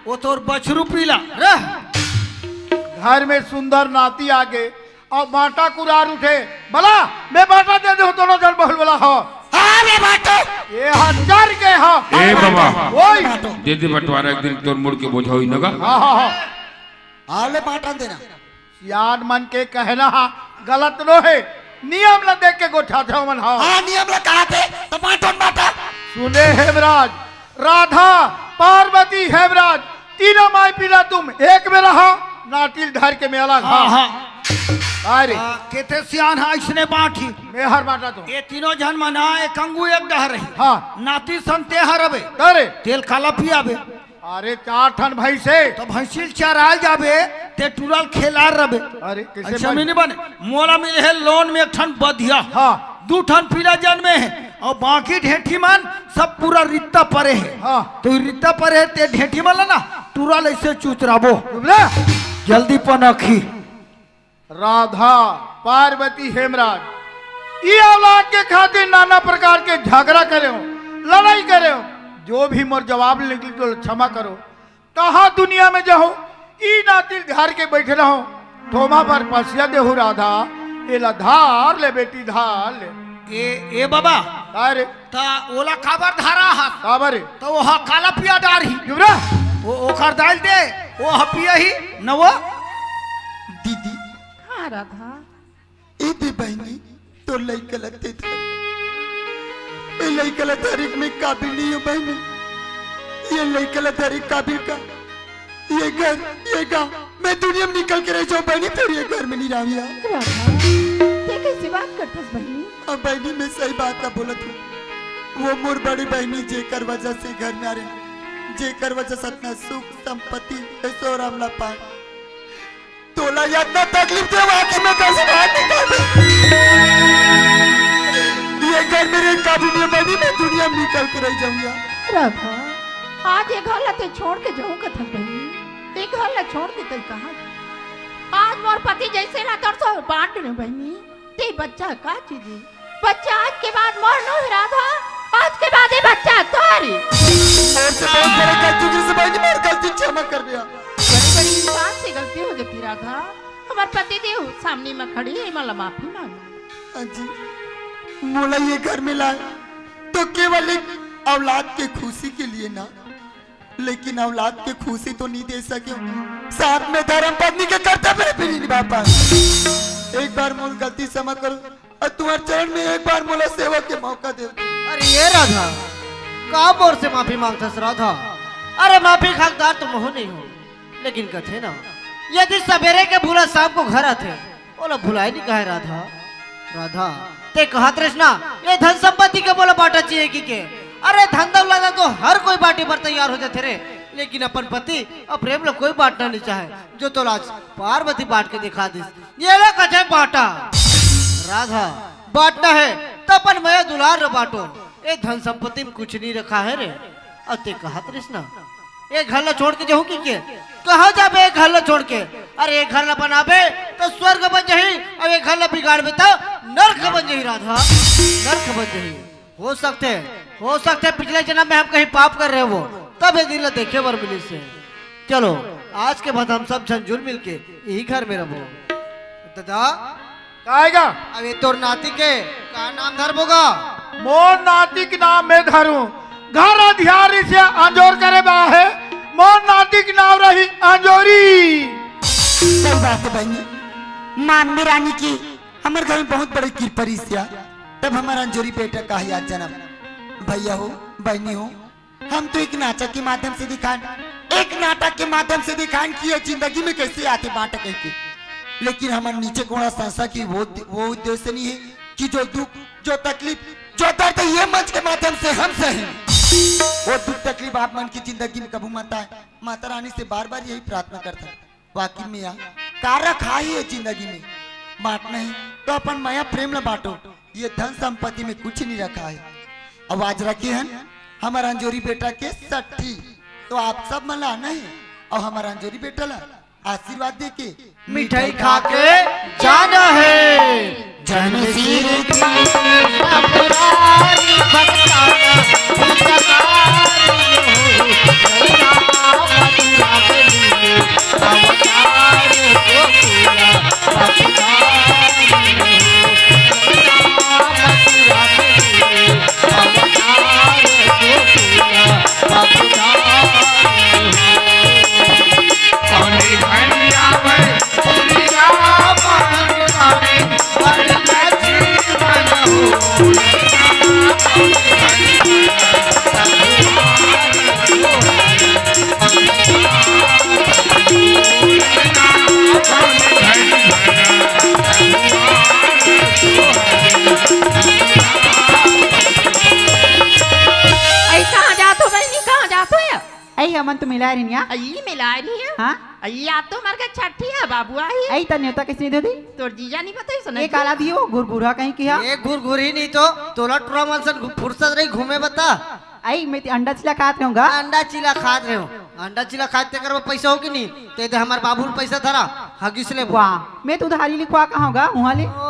वो तोर बछरू पीला। रे, घर में सुंदर नाती आगे, अब बांटा कुरार उठे। बला, मैं बांटा दे दूं, दोनों जन बहुल बला हो। हाँ, मैं बांटो। ये हा चर के हा। ए बाबा। ओए। दे दे बंटवारा, एक दिन तोर मुड़ के बोझा होई नगा। हाँ, हाँ, हाँ। आले बांटा देना। सियान मन के कहना हा गलत नो है। नियम ला देख के गोठा थे मन हा। हाँ, नियम ला कहा थे, तो बांटो न बांटा। सुने हेमराज, राधा, पार्वती, हेमराज, तीनों माई पीला तुम एक में रहा, नाटिल धर के मेला घा। हाँ, हाँ। अरे। हाँ, केते सियान हा इसने बांटी। मैं हर बांटा तो। ये तीनों जन मना, एक अंगू एक डहर रही। हाँ। नाती संते हर अबे। अरे। तेल काला पियाबे। अरे चार ठन भैंसे। तो भैंसिल चराल जाबे, ते टुरल खेलार रबे। अरे, कैसे अच्छा बन- मिनी बने, मोला मिले है लोन में एक ठन बधिया। हाँ। दू ठन पीला जन में है, और बाकी ढेंठी मन सब पूरा रित्ता परे है। हाँ। तो रित्ता परे है, ते ढेंठी मन ला ना, टुरल ऐसे चुचराबो। चुप रे। जल्दी पनखी। राधा, पार्वती, हेमराज, ई औलाद के खातिर नाना प्रकार के झगड़ा करे हो, लड़ाई करे हो, जो भी मोर जवाब निकली तो क्षमा करो। कहा दुनिया में जाओ, ई नातिल घर के बैठे रहो, थोमा पर पसिया देहु राधा, एला धार ले बेटी, धार ले। ए, ए बाबा। अरे। ता ओला काबर धारा हा? काबर? तो वो हा काला पिया डार ही। क्यों रे? वो ओकर दाल दे, वो हा पिया ही, न वो। दीदी। हाँ राधा। ए दे बहिनी, तोर लइका ल दे धर। ए लइका ल धरे के मैं काबिल नहीं हूँ बहिनी। ये लइका ल धरे के काबिल का? ये घर, ये गांव, मैं दुनिया में निकल के रह जाऊँ बहिनी, फिर ये घर में नहीं रहूँ यार। राधा, ते कैसे बात करथस बहिनी? अब बहिनी, मैं सही बात का बोलत हूँ। वो मोर बड़ी बहिनी जेकर वजह से घर में आ रहे, जेकर वजह से इतना सुख, संपत्ति, ऐश्वर्य हमला पाए। तोला इतना तकलीफ देवा कि मैं घर से बाहर निकल दूं। ये घर मेरे काबू में बनी, मैं दुनिया में निकल के रह जाऊंगा। राधा, आज ये घर ला ते छोड़ के जाऊं कथस बहिनी, ये घर ला छोड़ के ते कहाँ? आज मोर पति जैसे ला तोर से बांट ने बहिनी, ते बच्चा का चीज है? बच्चा आज के बाद मोर नो हे राधा, आज के बाद ये बच्चा तोरी। मोर से बहुत बड़े गलती, तुझे से बहिनी मोर गलती क्षमा कर दिया। बड़े बड़े इंसान से गलती हो जाती राधा। हमार पति देव सामने में खड़ी है, मला माफी मांग। हाँ जी, मोला ये घर में लाए तो केवल एक औलाद के खुशी के लिए ना, लेकिन औलाद के खुशी तो नहीं दे सके। साथ में धर्म पत्नी के कर्तव्य भी नहीं निभा पाए। एक बार मोर गलती क्षमा करो और तुम्हारे चरण में एक बार मोला सेवा के मौका दे। अरे ये राधा, का मोर से माफी मांगथस राधा? अरे माफी के हकदार तो महू नहीं हो, लेकिन कथे ना, यदि सवेरे के भूला शाम को घर आथे, ओला भुलाए नहीं कहे राधा। राधा, ते कहत रहिस ना, ये धन संपत्ति के मोला बांटा चाहिए कि के? अरे धन दौलत तो हर कोई बांटे बर तैयार हो जाथे रे, लेकिन अपन पति और प्रेम ला कोई बांटना नहीं चाहे, जो तोला आज पार्वती बांट के दिखा दिस। ये ला कथे बांटा। राधा, बांटना है तो अपन मया दुलार ला बांटो। ये धन संपत्ति में कुछ नहीं रखा है रे। अउ ते कहत रहिस ना, ए घर ला छोड़ के जाहूं कि के? कहाँ जाबे ए घर ला छोड़ के? अरे ए घर ला बनाबे तो स्वर्ग बन जाही, अउ ए घर ला बिगाड़बे तो नरक बन जाही राधा, नरक बन जाही। हो सकथे, हो सकथे पिछले जन्म में हम कहीं पाप करे रहेन, तब ए दिन ला देखे बर मिलिस हे। चलो, आज के बाद हम सब झन जुल मिल के यही घर में रहबो। दादा, का आएगा? अबे तोर नाती के का नाम धरबो गा? मोर नाती के नाम मैं धरूं। घर अधियारी से अंजोर करे बा हे, मोर नाती के नाम रही अंजोरी। सही बात है बहिनी, मानवी रानी की हमर घर में बहुत बड़ी कृपा रहिस या, तब हमर अंजोरी बेटा का ही आज जन्म। भैया हो, बहिनी हो, हम तो एक नाटक के माध्यम से दिखान, एक नाटक के माध्यम से दिखान कि ये जिंदगी में कैसे आथे बांटा कहिके। लेकिन हमर नीचे कोड़ा संस्था की वो, वो उद्देश्य नहीं है कि जो दुख, जो तकलीफ, जो दर्द ये मंच के माध्यम से हम सहें, वो दुख तकलीफ आप मन की जिंदगी में कभू मत आए। माता रानी से बार बार यही प्रार्थना करता हूँ। वाकई में यार, का रखा है ये जिंदगी में? बांटना है तो अपन मया प्रेम ला बांटो, ये धन संपत्ति में कुछ नहीं रखा है। अब आज रखे हन हमर अंजोरी बेटा के सट्ठी, तो आप सब मन ला आना है। अउ हमर अंजोरी बेटा ला आशीर्वाद दे के मिठाई खा के जाना हे। जन सिर की टपरारी भगताना, भगताना, भगताना, अई, कहाँ जात हो बहिनी, कहाँ जात हो या? अई, हमन तो मिलाय रहिन या। अई, मिलाय रहिन या? हाँ। अई, आप तो हमर घर छट्ठी हे, बाबू आही। अई, त नेवता कइसे नइ दे दी? तोर जीजा नइ बताइस ना ए, जी? काला दियो, घुरघुरा कहीं किहा। ए, घुरघुरी नइ तो, तोला टुरा मन सन घु-, फुरसत रही घूमे बता। अई, मैं ते अंडा चिला खात रहूँगा। अंडा चिला खात रहे हो। अंडा चिला खात तेकर बर पैसा हो कि नहीं? ते दे हमर बाबू ल पैसा धरा, हगिस ले। वाह, मैं तो उधारी लिखवा कहाऊंगा, उहाँ ले। ओ,